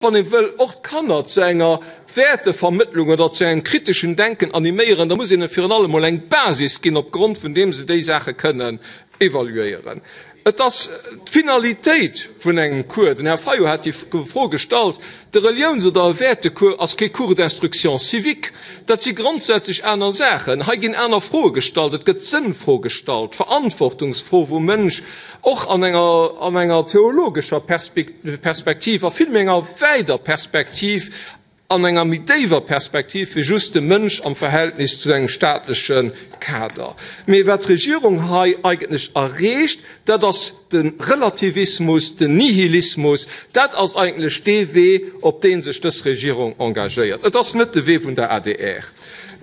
Wann ee wëll och d'Kanner zu enger Wäertevermëttlung oder zu engem kriteschen Denken animéieren, da muss een hinne virun allem mol eng Basis ginn, opgrond vun deem se déi Saache kënnen evaluéieren. Et ass d'Finalitéit vun engem Cours, den Här Fayot hat déi Fro gestallt, de Reliouns oder e Wäertecours ass kee Cours d'instruction civique. Dat si grondsätzlech aner Saachen. Hei ginn aner Froe gestallt. Et gëtt d'Sënnfro gestallt, d'Verantwortungsfro vum Mënsch, och an enger, an enger theologescher Perspektiv a vill méi enger wäider Perspektiv, an enger méi déiwer Perspektiv wéi just de Mënsch am Verhältnis zu engem staatleche Kader. Mee wat d'Regierung hei eigentlech erreecht, dat ass de Relativismus, den Nihilismus. Dat ass eigentlech dee Wee, op dee sech dës Regierung engagéiert. Et ass net de Wee vun der adr.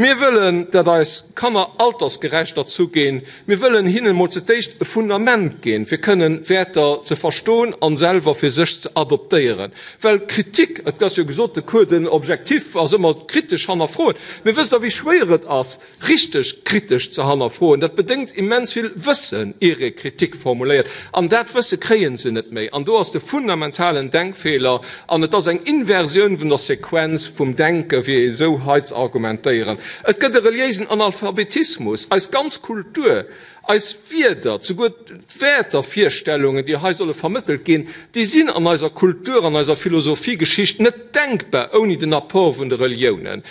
Mir wëllen, datt eis Kanner altersgerecht erzu ginn. Mir wëllen hinnen emol zu d'éischt e Fundament ginn, fir kënnen Wäerter ze verstoen an selwer fir sech ze adoptéieren. Well Kritik, et ass jo gesot, de Cours, den Objectif ass ëmmer kritesch hannerfroen. Mee wësst Der, wéi schwéier et ass, richteg kritesch ze hannerfroen? Dat bedéngt immens vill Wëssen, ier ee Kritik formuléiert. An dat Wësse kréie se net méi. An do ass de fundamentalen Denkfeeler. An et ass eng Inversioun vun der Sequenz vum Denken, fir esou hei ze argumentéieren. Et gëtt e reliéisen Analphabetismus. Eis ganz Kultur, eis Wierder, souguer d'Wäertervirstellungen, déi hei solle vermëttelt ginn, déi sinn an eiser Kultur, an eiser Philosophiegeschicht net denkbar ouni den Apport vun de Reliounen.